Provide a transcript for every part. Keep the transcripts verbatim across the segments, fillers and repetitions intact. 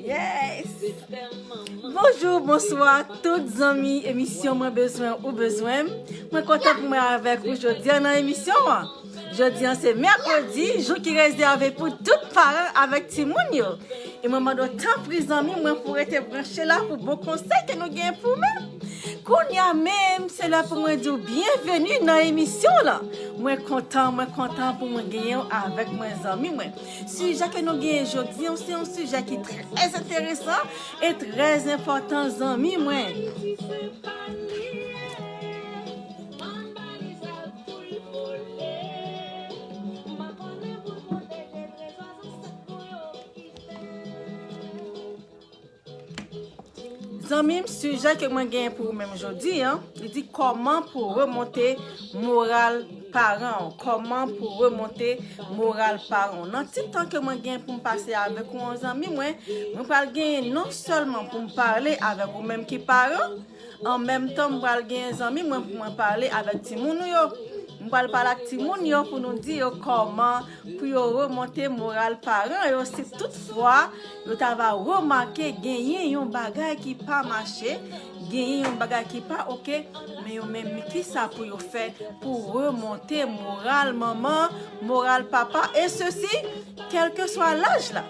Yes! Bonjou, bonswa, tout zanmi emisyon Mwen Bezwen Ou Bezwen M. Mwen kontan pou mwen avèk ou jodi a nan emisyon an. Jodi a se mèkredi, jou ki rezève pou tout paran avèk timoun yo. E mwen mande w tanpri zanmi mwen pou rete branche la pou bon konsèy ke nou gen pou ou menm. Kounye a menm, se lè pou mwen di w byenveni nan emisyon lan. Mwen kontan, mwen kontan pou mwen genyen w avèk mwen zanmi mwen. Sijè ke nou genyen jodi an, se yon sijè ki trè enteresan e trè enpòtan zanmi mwen. Zanmi m, sijè ke mwen genyen pou ou menm jodi an, li di kòman pou remonte moral paran w. Kòman pou remonte moral paran w. Nan ti tan ke mwen genyen pou m pase avèk ou an zanmi mwen, mwen pral genyen non sèlman pou m pale avèk ou menm ki paran, an menm tan m pral genyen zanmi mwen pou mwen pale avèk timoun ou yo. M pral pale ak timoun yo pou nou di yo kòman pou yo remonte moral paran yo si toutfwa yo ta va remake genyen yon bagay ki pa mache, genyen yon bagay ki pa oke, men yo menm kisa pou yo fè pou remonte moral manman, moral papa, e sesi, kèlkeswa laj la.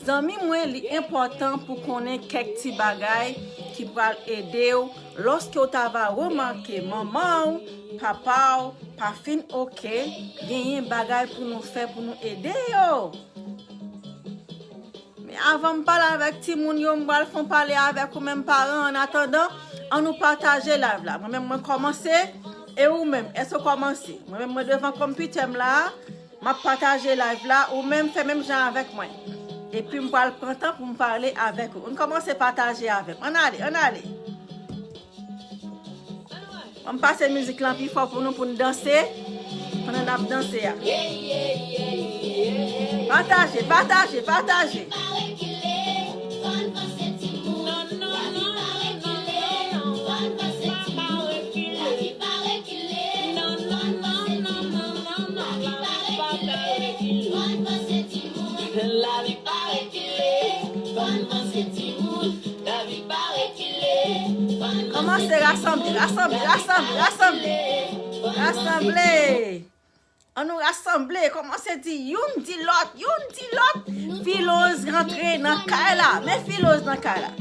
Zanmi mwen, li enpòtan pou konnen kèk ti bagay ki pral ede w lòske w ta va remake manman w, papa w pa fin oke, genyen bagay pou nou fè pou nou ede yo. Men avan m pale avèk timoun yo, m pral fè yon pale avèk ou menm paran. Annatandan, ann nou pataje live la. Mwen menm, mwen kòmanse. E ou menm, èske w kòmanse? Mwen menm, mwen devan konpitè m la. M ap pataje live la. Ou menm, fè menm jan avèk mwen. Epi m pral pran tan pou m pale avèk ou. Ann kòmanse pataje avè m. Ann ale, ann ale. Ann pase mizik lan pi fò pou nou, pou n danse. Pandan n ap danse a. Pataje, pataje, pataje. Lavi pa rekile, fò n vanse timoun. Lavi pa rekile, fò n vanse timoun. Kòmanse rasanble, rasanble, rasanble, rasanble. Rasanble. Ann nou rasanble, kòmanse di youn di lòt, youn di lòt. Filoz rantre nan kay la. Men Filoz nan kay la.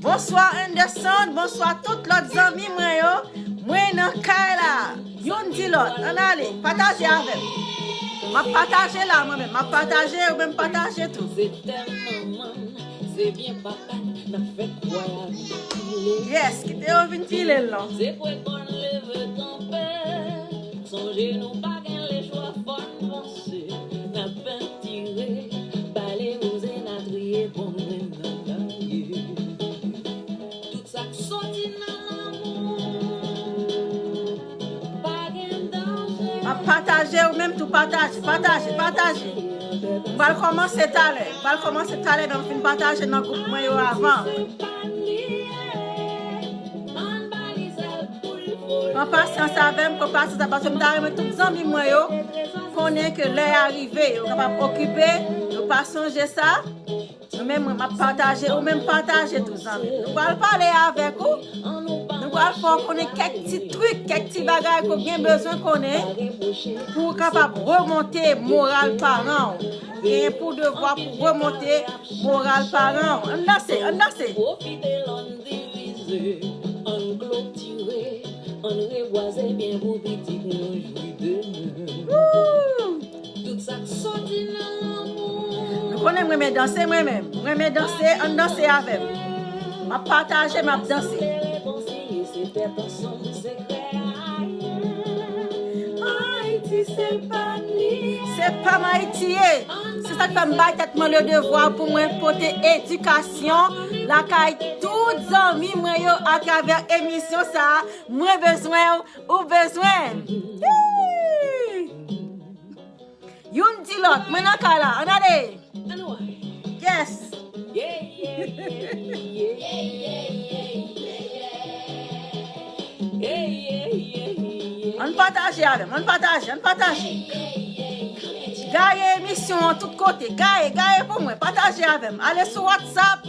Bonswa Anderson, bonswa tout lòt zanmi mwen yo. Mwen nan kay la. Youn di lòt. Ann ale, pataje avè m. M ap pataje la mwen menm. M ap pataje, ou menm pataje tou. Se tèl manman n, se byen papa n, n ap fè kwè a vin pile. Yes, kite yo vin pile l non. Se kwè kò n leve kanpe. Sonje nou pa gen lechwa, fò n vanse. N ap pentire, bale wouze, n a triye bon grenn nan lari. Tout sa k soti nan lanmou, pa gen danje. M ap pataje, ou menm tou pataje, pataje, pataje. M pral kòmanse talè, m pral kòmanse talè, nan m fin pataje nan gwoup mwen yo avan. Pran pasyans avè m, pran pasyans avè m, paske m ta renmen tout zanmi mwen yo konnen ke lè a rive, yo kapab okipe, yo pa sonje sa. Nou menm, mwen, m ap pataje, ou menm pataje tou, zanmi. Nou pral pale avèk ou. Nou pral fè w konnen kèk ti trik, kèk ti bagay ke w gen bezwen konnen pou w kapab remonte moral paran w. Ou genyen pou devwa pou remonte moral paran w. Ann danse, ann danse. Pwofite lòn divize, ann klotire, ann rebwaze byen pou pitit nou jwi demen. Tout sa k soti nan lanmou. Nou konnen m renmen danse, mwen menm. M renmen danse, ann danse avè m. M ap pataje, m ap danse. Espere bon si se fèt ansanm sekrè a ye. Ayiti se pa n li ye. Se pa m Ayiti ye. Se sa k fè m bay tèt mwen le devwa pou mwen pote edikasyon lakay tout zanmi mwen yo atravè emisyon sa a. Mwen bezwen w, ou bezwen m. Yee! Youn di lòt, mwen nan kay la, ann ale. Yes. Ann pataje avè m, ann pataje, ann pataje. Gaye emisyon an tout kote, gaye, gaye pou mwen, pataje avè m. Ale sou WhatsApp,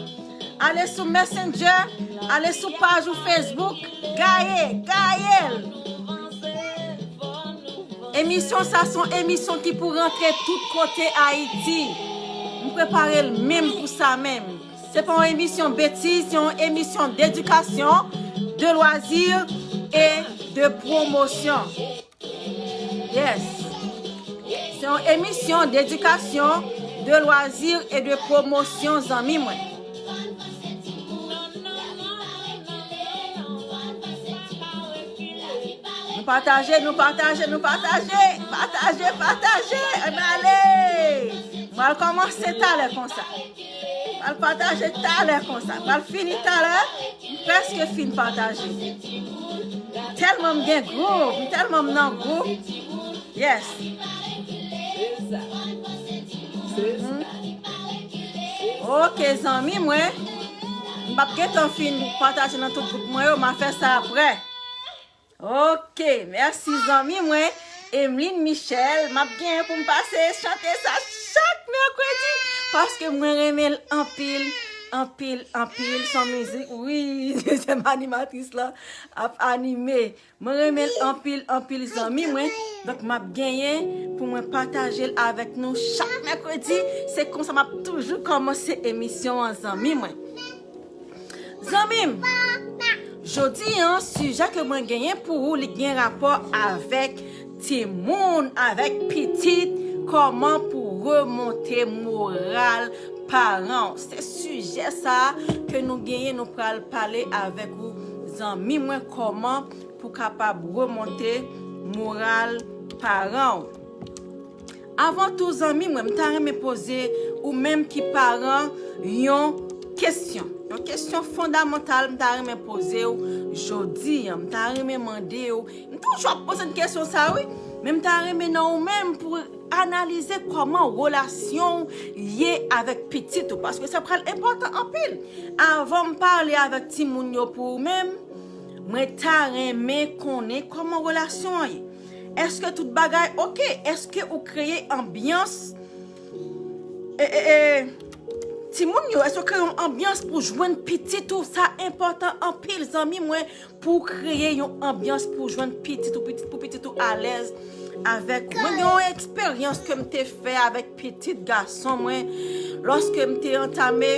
ale sou Messenger, ale sou paj ou Facebook, gaye, gaye l. Emisyon sa se yon emisyon ki pou rantre tout kote Ayiti. M prepare l menm pou sa menm. Se pa yon emisyon betiz, se yon emisyon dedikasyon, de lwazir e de pwomosyon. Yes. Se yon emisyon dedikasyon, de lwazir e de pwomosyon, zanmi mwen. Nou pataje, nou pataje, nou pataje. Pataje, pataje. Ann ale. Mwen al kòmanse talè konsa. Mwen al pataje talè konsa. Mwen al fini talè. M prèske fin pataje. M tèlman m gen gwoup, m tèlman m nan gwoup. Yes. Mhm. Ok, zanmi mwen. M p ap gentan fin pataje nan tout gwoup mwen yo, m a fè sa aprè. Ok, mèsi zanmi mwen, Emeline Michel. M ap genyen pou m pase chante sa chak mèkredi, paske mwen renmen l anpil, anpil, anpil. Se yon mizik, wi, dezyèm animatris la ap anime. Mwen renmen l anpil, anpil, zanmi mwen. Donk, m ap genyen pou mwen pataje l avèk nou chak mèkredi. Se konsa m ap toujou kòmanse emisyon an, zanmi mwen. Zanmi m, jodi an, sijè ke mwen genyen pou ou, li gen rapò avèk timoun, avèk pitit, kòman pou remonte moral paran w. Se sijè sa a ke nou genyen, nou pral pale avèk ou, zanmi mwen, kòman pou kapab remonte moral paran w. Avan tou, zanmi mwen, m ta renmen poze ou menm ki paran yon kesyon. Yon kesyon fondamantal m ta renmen poze w jodi an. M ta renmen mande w, m toujou ap poze n kesyon sa, wi. Men m ta renmen nan ou menm pou analize kòman relasyon w ye avèk pitit ou, paske sa pral enpòtan anpil. Avan m pale avèk timoun yo pou ou menm, mwen ta renmen konnen kòman relasyon an ye. Èske tout bagay oke? Èske ou kreye anbyans? E, e, e, timoun yo, èske ou kreye yon anbyans pou jwenn pitit ou? Sa enpòtan anpil, zanmi mwen, pou w kreye yon anbyans pou jwenn pitit ou, pitit, pou pitit ou alèz avèk ou. Mwen gen yon eksperyans ke m te fè avèk pitit gason mwen, lòske m te antame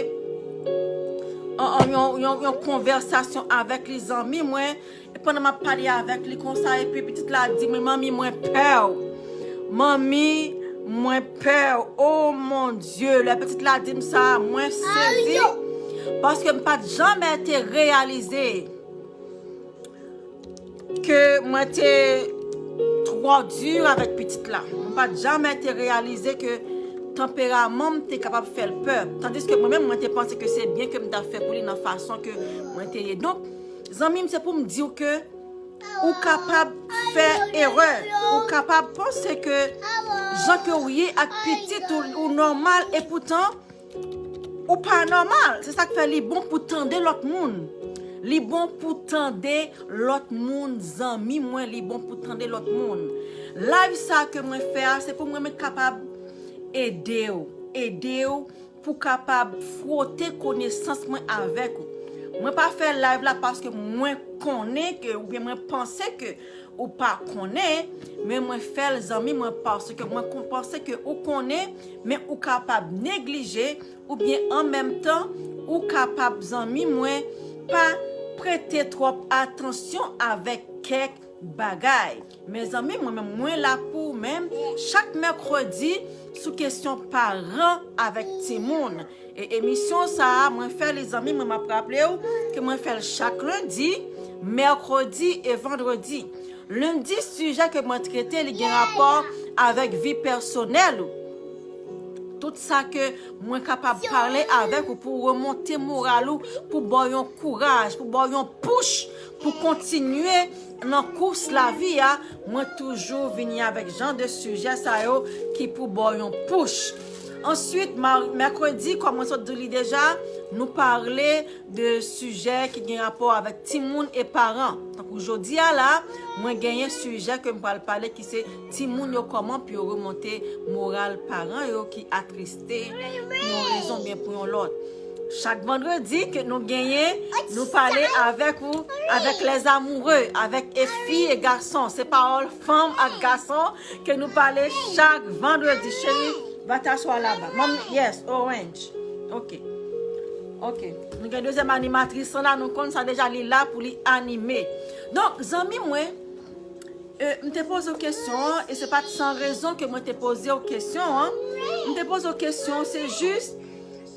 an, an, yon, yon, yon konvèsasyon avèk li, zanmi mwen. E pandan m ap pale avèk li konsa, epi pitit la di mwen, "Manmi, mwen pè w. Manmi, mwen pè w." Oh mon Dieu, lè pitit la di m sa, mwen sezi. Paske m pa t janmè te reyalize ke mwen te twò di avèk pitit la. Mwen pa t janmè te reyalize ke tanperaman m te kapab fè l pè. Tandiske mwen menm, mwen te panse ke se byen ke m t ap fè pou li nan fason ke mwen te ye. Donk, zanmi m, se pou m di w ke ou kapab fè erè. Ou kapab panse ke jan ke w ye ak pitit ou, ou nòmal, epoutan, ou pa nòmal. Se sa k fè li bon pou tande lòt moun. Li bon pou tande lòt moun, zanmi mwen, li bon pou tande lòt moun. Live sa ke mwen fè a, se pou mwen mwen kapab ede w, ede w pou kapab fwote konesans mwen avèk ou. Mwen pa fè live la paske mwen konnen ke, oubyen mwen panse ke ou pa konnen, men mwen fè l, zanmi mwen, paske mwen kon-, panse ke ou konnen, men ou kapab neglije, oubyen an menm tan, ou kapab, zanmi mwen, pa prete twòp atansyon avèk kèk bagay. Mezanmi, mwen menm, mwen la pou ou menm chak mèkredi sou kesyon paran avèk timoun. E emisyon sa a, mwen fè li, zanmi mwen, m ap raple w ke mwen fè l chak lendi, mèkredi e vandredi. Lendi, sijè ke mwen trete, li gen rapò avèk vi pèsonèl ou. Tout sa ke mwen kapab pale avèk ou pou remonte moral ou, pou ba w yon kouraj, pou ba w yon push, pou kontinye nan kous lavi a, mwen toujou vini avèk jan de sijè sa yo ki pou ba w yon push. Answit, ma- mèkredi, kòm mwen sot di li deja, nou pale de sijè ki gen rapò avèk timoun e paran. Tankou jodi a la, mwen genyen sijè ke m pral pale ki se timoun yo, kòman pou yo remonte moral paran yo ki atriste pou yon rezon byen pou yon lòt. Chak vandredi ke nou genyen, nou pale avèk ou, avèk les amoureux, avèk e fi e gason. Se pawòl fanm ak gason ke nou pale chak vandredi. Cheri, va t'asseoir là-bas. Manmi, yes, orange. Ok. Ok. Nou gen dezyèm animatris lan la, nou konn sa deja, li la pou li anime. Donk, zanmi mwen, e, m te poze w kesyon an, e se pa t san rezon ke mwen te poze w kesyon an. M te poze w kesyon, se jis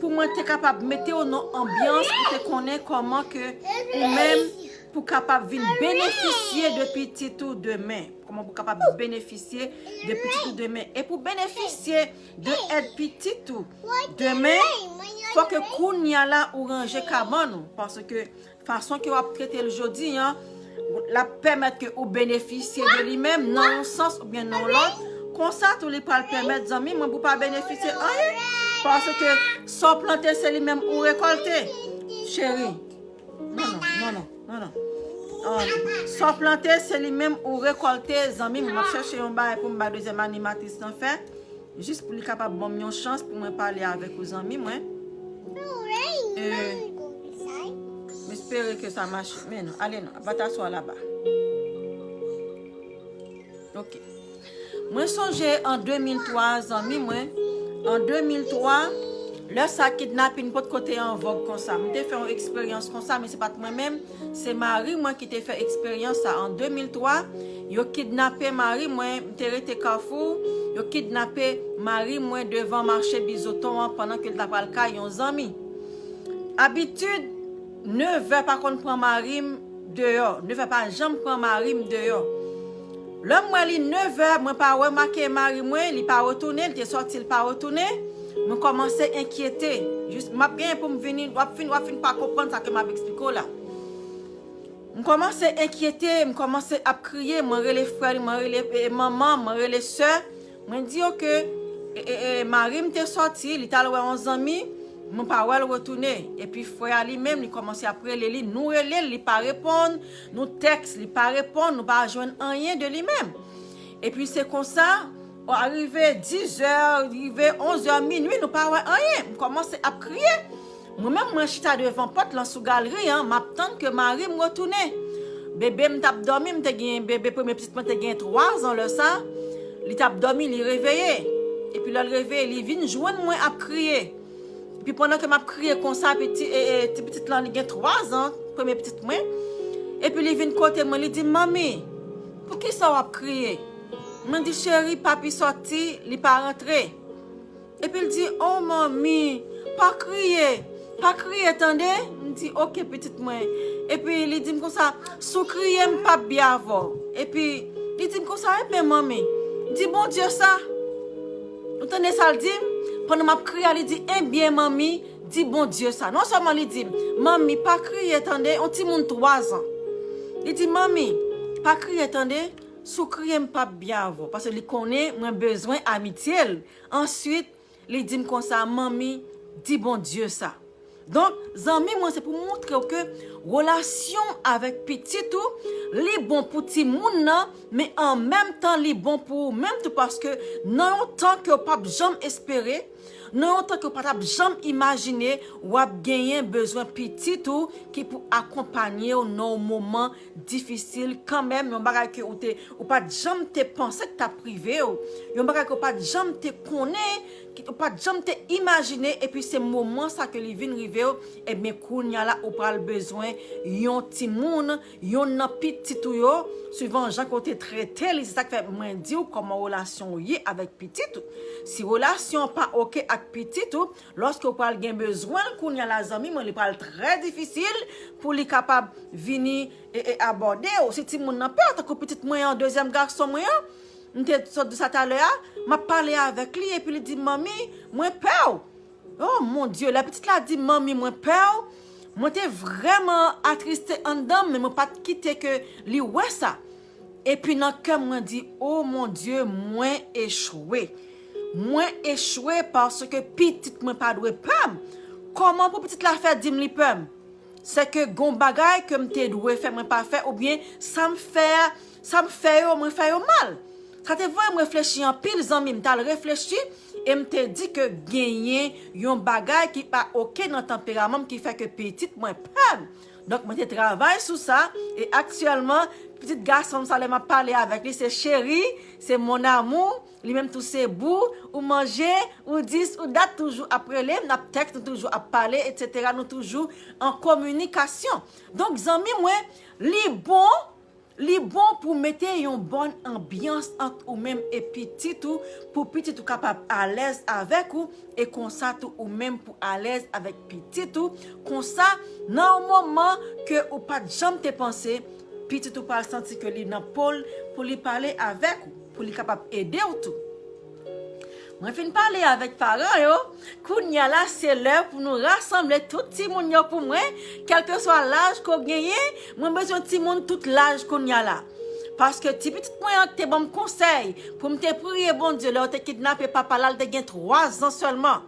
pou mwen te kapab mete w nan anbyans pou te konnen kòman ke ou menm pou kapab vin benefisye de pitit ou demen. Kòman pou kapab benefisye de pitit ou demen. E pou benefisye de èd pitit ou demen, fò ke kounye a la ou ranje kabann ou. Paske fason ke w ap trete l jodi an, l ap pèmèt ke ou benefisye de li menm nan yon sans oubyen nan yon lòt. Konsa tou li pral pèmèt zanmi mwen pou pa benefisye anyen. Paske sa w plante se li menm ou rekòlte. Cheri. Non, non, non, non, non, non. Um, sa w plante se li menm ou rekòlte, zanmi mwen. M ap chèche yon bagay pou m bay dezyèm animatris lan fè. Jis pou li kapab ban m yon chans pou mwen pale avèk ou, zanmi mwen. E, m espere ke sa mache. Men non, ale non, va t'asseoir là-bas. Ok. Mwen sonje an de mil twa, zanmi mwen, an de mil twa, lè sa kidnapin potko te an vòg konsa. M te fè yon eksperyans konsa, men se pa t mwen menm, se mari mwen ki te fè eksperyans sa. An de mil twa, yo kidnape mari mwen, m te rete Kafou, yo kidnape mari mwen devan mache Bizoton an pandan ke l ta pral kay yon zanmi. Abitid, nevè pa konn pran mari m deyò. Nevè pa janm pran mari m deyò. Lè m wè li nevè, mwen pa wè make mari mwen, li pa retounen, li te sòti, li pa retounen. Mwen kòmanse enkyete. Jis, m ap genyen pou m vini, w ap fin, w ap fin pa konprann sa ke m ap eksplike w la. M kòmanse enkyete, m kòmanse ap kriye, mwen rele frè li, mwen rele, e, manman, mwen rele sè. Mwen di yo ke, e, e, e, mari m te sòti, li t al wè yon zanmi, mwen pa wè l retounen. Epi frè a li menm, li kòmanse ap rele li, nou rele l, li pa reponn, nou tèks, li pa reponn, nou pa jwenn anyen de li menm. Epi se konsa, arive dizè, rive onzè, minui, nou pa wè anyen. M kòmanse ap kriye. Mwen menm, mwen chita devan pòt lan sou galri an, m ap tann ke mari m retounen. Bebe m t ap dòmi, m te gen bebe, premye pitit mwen te gen twa zan lè sa. Li t ap dòmi, li reveye. Epi lè l reveye, li vin jwenn mwen ap kriye. Epi pandan ke m ap kriye konsa, piti, e, e, ti pitit lan, li gen twa zan, premye pitit mwen. Epi li vin kote mwen, li di m, "Manmi, poukisa w ap kriye?" Mwen di, "Cheri, papi sòti, li pa rantre." Epi l di, "O manmi, pa kriye, pa kriye tande." M di, "Oke, pitit mwen." Epi li di m konsa, "Si w kriye, m p ap byen avè w." Epi li di m konsa, "Enben, manmi, di Bondye sa." Ou tande sa l di m? Pandan m ap kriye a, li di, "Enben, manmi, di Bondye sa." Non sèlman li di m, "Manmi, pa kriye tande, yon timoun twa zan." Li di, "Manmi, pa kriye tande, si w kriye, m p ap byen avè w." Paske li konnen mwen bezwen amitye l. Answit, li di m konsa, "Manmi, di Bondye sa." Donk, zanmi mwen, se pou montre w ke relasyon avèk pitit ou, li bon pou timoun nan, men an menm tan, li bon pou ou menm tou, paske nan yon tan ke w p ap janm espere, nan yon tan ke w pa t ap janm imajine, w ap genyen bezwen pitit ou ki pou akonpanye w nan yon moman difisil kanmenm, yon bagay ke ou te, ou pa t janm te panse k t ap rive w, yon bagay ke w pa t janm te konnen, ki ou pa t janm te imajine, epi se moman sa ke li vin rive w, ebyen, kounye a la, ou pral bezwen yon timoun, yonn nan pitit ou yo, swivan jan ke w te trete li, se sa k fè mwen di w kòman relasyon w ye avèk pitit ou. Si relasyon an pa oke ak pitit ou, lòske w pral gen bezwen l kounye a la, zanmi mwen, li pral trè difisil pou li kapab vini e, e abòde w. Si timoun nan pè, tankou pitit mwen an, dezyèm gason mwen an, M te sot di sa talè a, m ap pale avèk li, epi li di, "Manmi, mwen pè w." Oh mon Dieu, lè pitit la di, "Manmi, mwen pè w," mwen te vrèman atriste anndan m, men mwen pa t kite ke li wè sa. Epi nan kè m, mwen di, "Oh mon Dieu, mwen echwe. Mwen echwe paske pitit mwen pa dwe pè m. Kòman pou pitit la fè di m li pè m? Se ke gon bagay ke m te dwe fè, mwen pa fè, oubyen sa m fè a, sa m fè yo, mwen fè yo mal." Sa te voye m reflechi anpil, zanmi m. M t al reflechi e m te di ke genyen yon bagay ki pa oke nan tanperaman m ki fè ke pitit mwen pè m. Donk, mwen te travay sou sa, e aktyèlman, pitit gason m sa, lè m ap pale avèk li, se cheri, se mon amour, li menm tou se boo, ou manje, ou dis, ou dat, toujou ap rele m, n ap tèks, nou toujou ap pale, etsetera, nou toujou an kominikasyon. Donk, zanmi mwen, li bon, li bon pou mete yon bòn anbyans ant ou menm e pitit ou, pou pitit ou kapab alèz avèk ou, e konsa tou ou menm pou alèz avèk pitit ou. Konsa, nan yon moman ke ou pa t janm te panse, pitit ou pral santi ke li nan po l pou li pale avèk ou, pou li kapab ede w tou. Mwen fin pale avèk paran yo, kounye a la se lè pou nou rasanble tout timoun yo pou mwen, kèlkeswa laj ke w genyen, mwen bezwen timoun tout laj kounye a la. Paske ti pitit mwen an ki te ban m konsèy pou m te priye Bondye lè yo te kidnape papa l la, l te gen twa zan sèlman.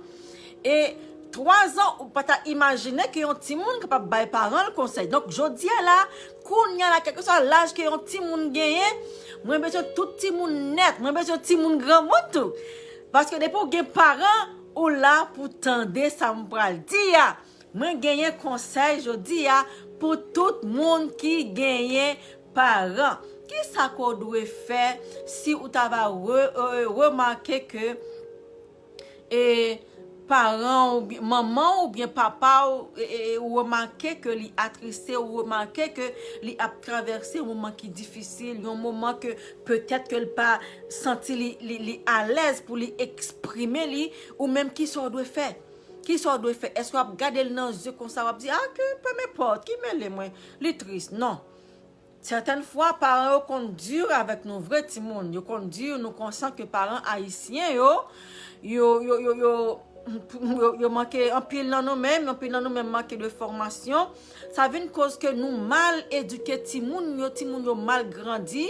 E twa zan, ou pa ta imajine ke yon timoun kapab bay paran l konsèy. Donk, jodi a la, kounye a la, kèlkeswa laj ke yon timoun genyen, mwen bezwen tout timoun nèt, mwen bezwen timoun granmoun tou. Paske depi w gen paran, ou la pou tande sa m pral di a. Mwen genyen konsèy jodi a pou tout moun ki genyen paran. Kisa ke w dwe fè si ou ta va re-, e, remake ke, e, paran w oubyen manman w oubyen papa w, e, e, e, ou remake ke li atriste, ou remake ke li ap travèse yon moman ki difisil, yon moman ke petèt ke l pa santi li, li, li alèz pou li eksprime li, ou menm kisa w dwe fè? Kisa w dwe fè? Èske w ap gade l nan zye konsa, w ap di, "Ah, ke, peu m'importe, ki mele mwen, li tris"? Non. Sètèn fwa, paran yo konn di avèk nou vre, timoun. Yo konn di, nou konsyan ke paran ayisyen yo, yo, yo, yo, yo, yo, yo manke anpil nan nou menm, anpil nan nou menm manke de fòmasyon. Sa vin koz ke nou mal edike timoun yo, timoun yo mal grandi,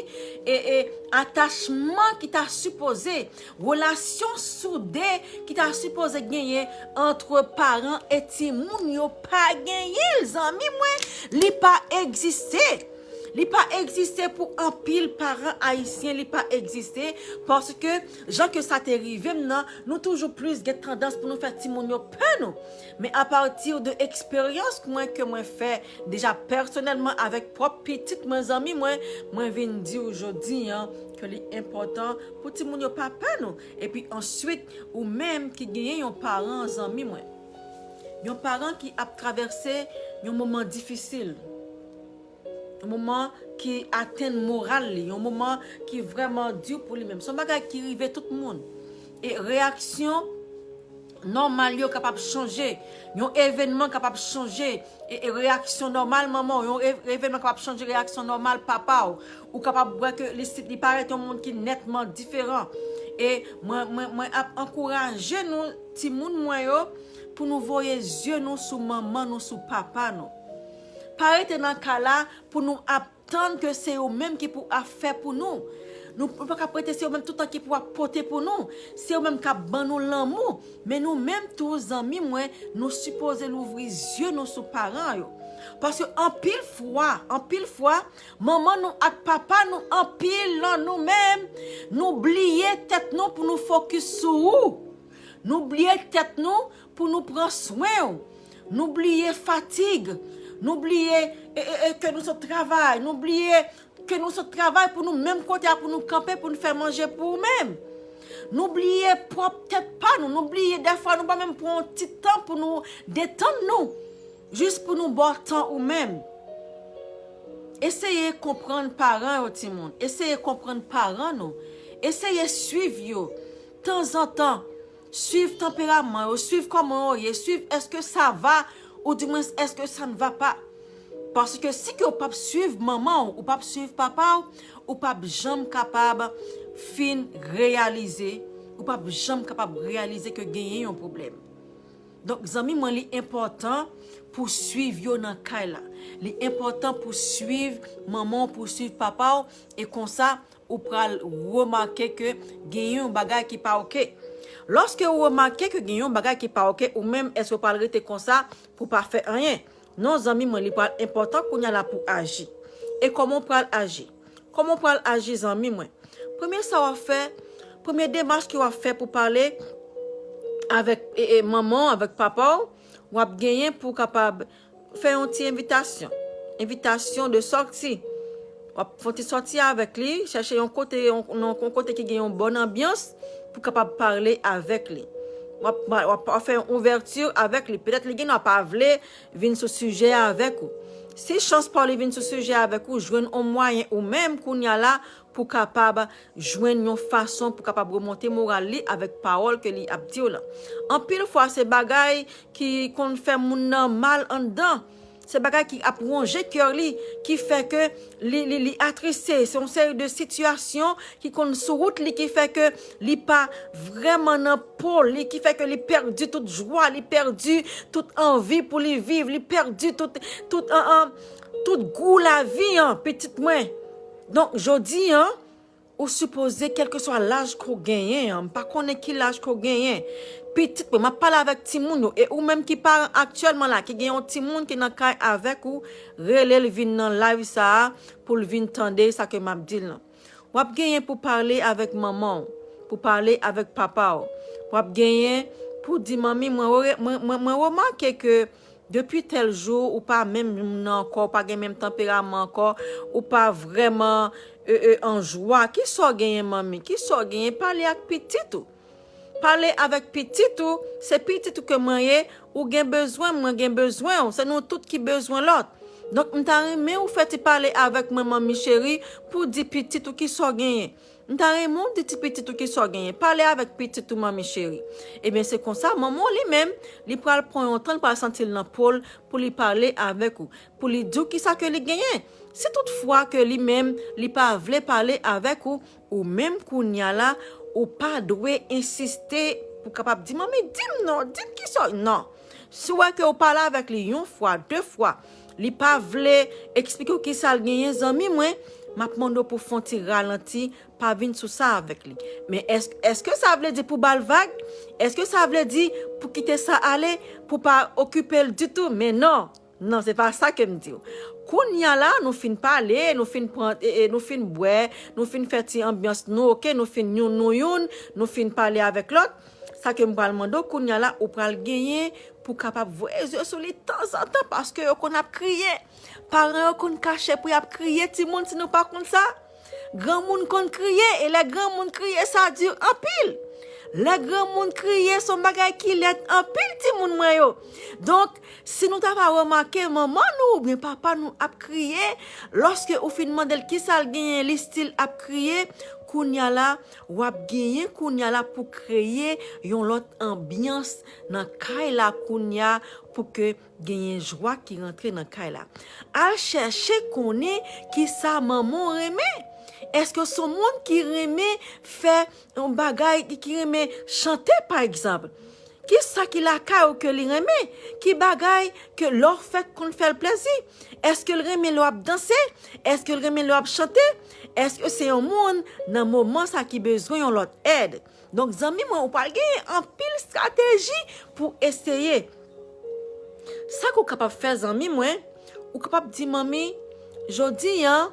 e, e atachman ki ta sipoze, relasyon soude ki ta sipoze genyen ant paran e timoun yo pa genyen l, zanmi mwen, li pa egziste. Li pa egziste pou anpil paran ayisyen, li pa egziste, paske jan ke sa te rive m nan, nou toujou plis gen tandans pou nou fè timoun yo pè nou. Men apati de eksperyans mwen ke mwen fè deja pèsonèlman avèk pwòp pitit mwen, zanmi mwen, mwen vin di w jodi a ke li enpòtan pou timoun yo pa pè nou. Epi answit, ou menm ki genyen yon paran, zanmi mwen, yon paran ki ap travèse yon moman difisil, yon moman ki atenn moral li, yon moman ki vrèman di pou li menm. Se yon bagay ki rive tout moun. E reyaksyon nòmal yo kapab chanje. Yon evènman kapab chanje. E, e reyaksyon nòmal manman w, yon ev-, evènman kapab chanje reyaksyon nòmal papa w. Ou kapab wè ke li, li parèt yon moun ki nètman diferan. E mwen, mwen, mwen ap ankouraje nou, timoun mwen yo, pou nou voye zye nou sou manman nou, sou papa nou. Pa rete nan ka la pou nou ap tann ke se yo menm ki pou ap fè pou nou. Nou, nou pa ka prete se yo menm tout tan ki pou ap pote pou nou. Se yo menm k ap ban nou lanmou. Men nou menm tou, zanmi mwen, nou sipoze louvri zye nou sou paran yo. Paske anpil fwa, anpil fwa, manman nou ak papa nou, anpil nan nou menm, nou bliye tèt nou pou nou fokis sou ou. Nou bliye tèt nou pou nou pran swen w. Nou bliye fatig. Nou bliye, e, e, e, ke nou sot travay. Nou bliye ke nou sot travay pou nou menm kote a pou nou kanpe, pou nou fè manje pou ou menm. Nou bliye pwòp tèt pa nou. Nou bliye dèfwa nou pa menm pran yon ti tan pou nou detann nou. Jis pou nou ba w tan ou menm. Eseye konprann paran yo, timoun. Eseye konprann paran nou. Eseye swiv yo. Tanzantan, swiv tanperaman yo, swiv kòman yo ye, swiv èske sa va, ou dimwens èske sa n va pa. Paske si ke w p ap swiv manman w, ou p ap swiv papa w, ou p ap janm kapab fin reyalize, ou p ap janm kapab reyalize ke genyen yon pwoblèm. Donk, zanmi mwen, li enpòtan pou swiv yo nan kay la. Li enpòtan pou swiv manman w, pou swiv papa w, e konsa, ou pral remake ke genyen yon bagay ki pa oke. Lòske ou remake ke genyen yon bagay ki pa oke, ou menm, èske ou pral rete konsa pou pa fè anyen? Non, zanmi mwen, li pral enpòtan kounye a la pou aji. E kòman w pral aji? Kòman w pral aji, zanmi mwen? Premye sa w ap fè, premye demach ke w ap fè pou pale avèk e, e, manman w, avèk papa w, w ap genyen pou w kapab fè yon ti envitasyon. Envitasyon de sòti. W ap fè yon ti sòti avèk li, chèche yon kote, yon, yon, yon kote ki gen yon bòn anbyans pou kapab pale avèk li. W ap, w ap fè yon ouvèti avèk li. Petèt li gen dwa pa vle vin sou sijè avèk ou. Si chans pa w li vin sou sijè avèk ou, jwenn yon mwayen ou menm kounye a la pou kapab jwenn yon fason pou kapab remonte moral li avèk pawòl ke li ap di w lan. Anpil fwa, se bagay ki konn fè moun nan mal anndan. Se bagay ki ap wonje kè li, ki fè ke li, li, li atriste. Se yon seri de sitiyasyon ki konn sou wout li, ki fè ke li pa vrèman nan po li, ki fè ke li pèdi tout jwa, li pèdi tout anvi pou li viv, li pèdi tout, tout, an, an, tout gou lavi an, pitit mwen. Donk, jodi an, ou sipoze, kèlkeswa laj ke w genyen an, m pa konnen ki laj ke w genyen. Pitit mwen, m ap pale avèk timoun yo, e ou menm ki paran aktyèlman la, ki gen yon timoun ki nan kay avèk ou, rele l vin nan live sa a pou l vin tande sa ke m ap di l lan. W ap genyen pou pale avèk manman w, pou pale avèk papa w. W ap genyen pou di, manmi, mwen, mwen, mwen, mwen remake ke depi tèl jou, ou pa menm moun nan ankò, ou pa gen menm tanperaman ankò, ou pa vrèman e, e, an jwa. Kisa w genyen, manmi? Kisa w genyen? Pale ak pitit ou. Pale avèk pitit ou, se pitit ou ke mwen ye, ou gen bezwen, mwen gen bezwen w, se nou tout ki bezwen lòt. Donk, m ta renmen ou fè ti pale avèk mwen, manmi cheri, pou di pitit ou kisa w genyen. M ta renmen w di ti pitit ou kisa w genyen. Pale avèk pitit ou, manmi cheri. Ebyen, se konsa, manman w li menm, li pral pran yon tan, li pral santi l nan po l pou li pale avèk ou, pou li di w kisa ke li genyen. Si toutfwa ke li menm, li pa vle pale avèk ou, ou menm kounye a la, ou pa dwe ensiste pou kapab di, manmi, di m non, di m kisa, non. Si w wè ke w pale avèk li yon fwa, de fwa, li pa vle eksplike w kisa l genyen, zanmi mwen, m ap mande w pou fè yon ti ralanti, pa vin sou sa avèk li. Men èske, èske sa vle di pou ba l vag? Èske sa vle di pou kite sa ale, pou pa okipe l ditou? Men non. Non, se pa sa ke m di w. Kounye a la, nou fin pale, nou fin pran, e, e, nou fin bwè, nou fin fè ti anbyans nou, oke, nou fin youn nou youn, nou fin pale avèk lòt. Sa ke m pral mande w kounye a la, ou pral genyen pou kapab voye zye sou li tanzantan, paske yo konn ap kriye. Paran yo konn kache pou y ap kriye timoun, si nou pa konn sa. Granmoun konn kriye, e lè granmoun kriye, sa di anpil. Lè granmoun kriye, se yon bagay ki lèd anpil, timoun mwen yo. Donk, si nou ta va remake manman nou oubyen papa nou ap kriye, lòske ou fin mande l kisa l genyen, li still ap kriye, kounye a la, w ap genyen kounye a la pou kreye yon lòt anbyans nan kay la kounye a pou ke genyen jwa ki rantre nan kay la. Al chèche konnen kisa manman w renmen. Èske se yon moun ki renmen fè yon bagay, ki, ki renmen chante, pa egzanp? Kisa ki lakay ou ke li renmen? Ki bagay ke lè w fè k konn fè l plezi? Èske l renmen lè w ap danse? Èske l renmen lè w ap chante? Èske se yon moun nan moman sa ki bezwen yon lòt èd? Donk, zanmi mwen, ou pral genyen anpil estrateji pou eseye. Sa ke w kapab fè, zanmi mwen, ou kapab di, manmi, jodi a,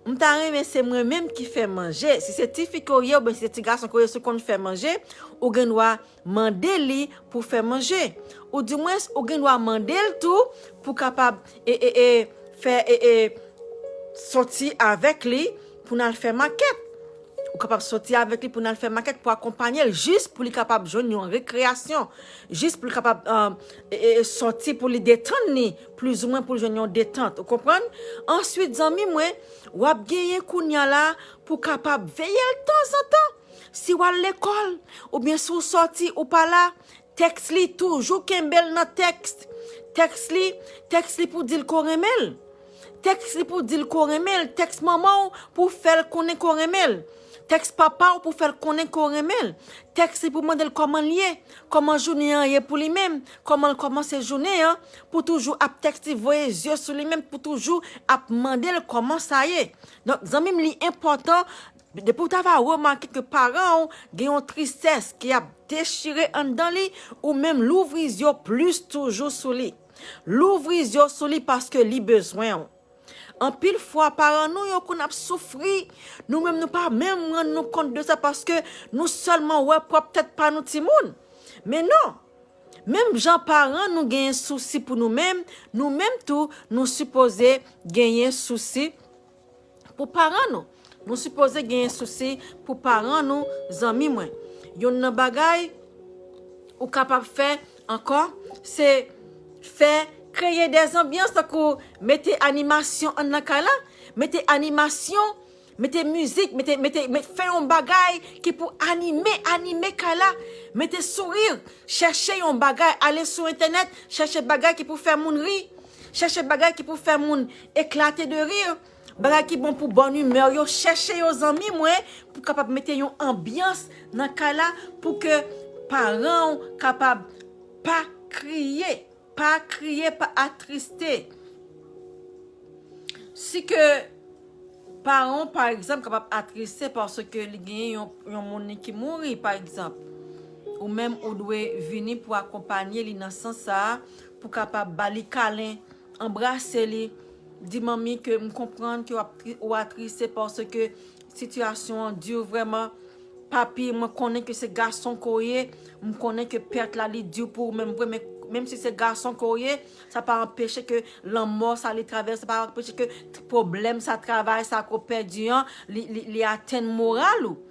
m ta renmen se mwen menm ki fè manje. Si se tifi ke w ye, oubyen si se ti gason ke w ye, si w konn fè manje, ou gen dwa mande li pou fè manje. Oudimwens, ou gen dwa mande l tou pou kapab, e, e, e, fè, e, e, sòti avèk li pou n al fè makèt. Ou kapab sòti avèk li pou n al fè makèt, pou akonpanye l, jis pou li kapab jwenn yon rekreyasyon, jis pou li kapab, e, e, e, sòti pou li detann li, plizoumwen pou l jwenn yon detant. Ou konprann? Answit, zanmi mwen, w ap genyen kounye a la pou kapab veye l tanzantan. Si w al lekòl, oubyen si w sòti, ou pa la, tèks li, toujou kenbe l nan tèks. Tèks li, tèks li pou di l ke w renmen l. Tèks li pou di l ke w renmen l. Tèks manman w pou fè l konnen ke w renmen l. Tèks papa w pou fè l konnen ke w renmen l. Tèks li pou mande l kòman l ye, kòman jounen an ye pou li menm, kòman l kòmanse jounen an, pou toujou ap tèks li, voye zye sou li menm, pou toujou ap mande l kòman sa ye. Donk, zanmi m, li enpòtan, depi w ta va remake ke paran w gen yon tristès ki ap dechire anndan li, ou menm louvri zye w plis toujou sou li. Louvri zye w sou li paske li bezwen w. Anpil fwa, paran nou yo konn ap soufri, nou menm nou pa menm rann nou kont de sa paske nou sèlman wè pwòp tèt pa nou timoun. Men non, menm jan paran nou genyen sousi pou nou menm, nou menm tou, nou sipoze genyen sousi pou paran nou. Nou sipoze genyen sousi pou paran nou, zanmi mwen. Youn nan bagay ou kapab fè ankò, se fè, kreye de anbyans, tankou mete animasyon anndan kay la, mete animasyon, mete mizik, mete, mete, mete, fè yon bagay ki pou anime, anime kay la, mete souri, chèche yon bagay, ale sou entènèt, chèche bagay ki pou fè moun ri, chèche bagay ki pou fè moun eklate de ri, bagay ki bon pou bòn imè yo, chèche yo, zanmi mwen, pou kapab mete yon anbyans nan kay la, pou ke paran w kapab pa kriye, pa kriye, pa atriste. Si ke paran w, pa egzanp, kapab atriste paske li genyen yon, yon moun li ki mouri, pa egzanp, ou menm ou dwe vini pou akonpanye li nan sans sa a, pou kapab ba li kalen, anbrase li, di manmi ke m konprann ke w ap tri-, ou atriste paske sitiyasyon an di vrèman. Papi, mwen konnen ke se gason ke w ye, m konnen ke pèt la li di pou ou menm vre, men menm si se gason ke w ye, sa pa anpeche ke lanmò sa li travèse, sa pa anpeche ke t-, pwoblèm sa, travay sa ke w pèdi an, li, li, li atenn moral ou.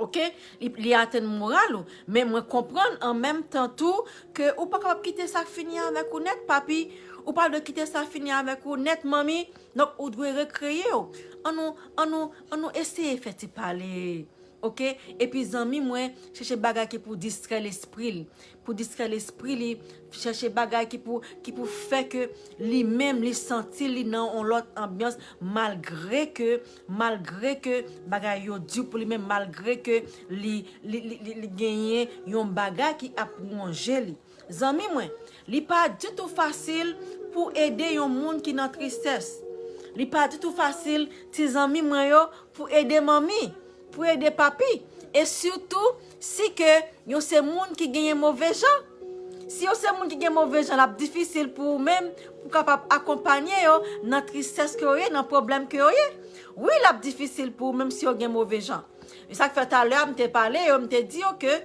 Oke? Li, li atenn moral ou. Men mwen konprann an menm tan tou ke ou pa kapab kite sa fini avèk ou nèt, papi. Ou pa dwe kite sa fini avèk ou nèt, manmi. Donk, ou dwe rekreye w. An nou, an nou, an nou eseye fè ti pale. Oke? Epi zanmi mwen, chèche bagay ki pou distrè lespri l. Pou distrè lespri li, chèche bagay ki pou, ki pou fè ke li menm, li santi li nan yon lòt anbyans, malgre ke, malgre ke bagay yo di pou li menm, malgre ke li, li, li, li, li genyen yon bagay ki ap wonje li. Zanmi mwen, li pa ditou fasil pou ede yon moun ki nan tristès. Li pa ditou fasil, ti zanmi mwen yo, pou ede manmi, pou ede papi. E sitou, si ke yo se moun ki genyen move jan. Si yo se moun ki gen move jan, l ap difisil pou ou menm, pou kapab akonpanye yo nan tristès ke yo ye, nan pwoblèm ke yo ye. Wi, l ap difisil pou ou menm si yo gen move jan. E sa k fè talè a, m te pale yo, m te di yo ke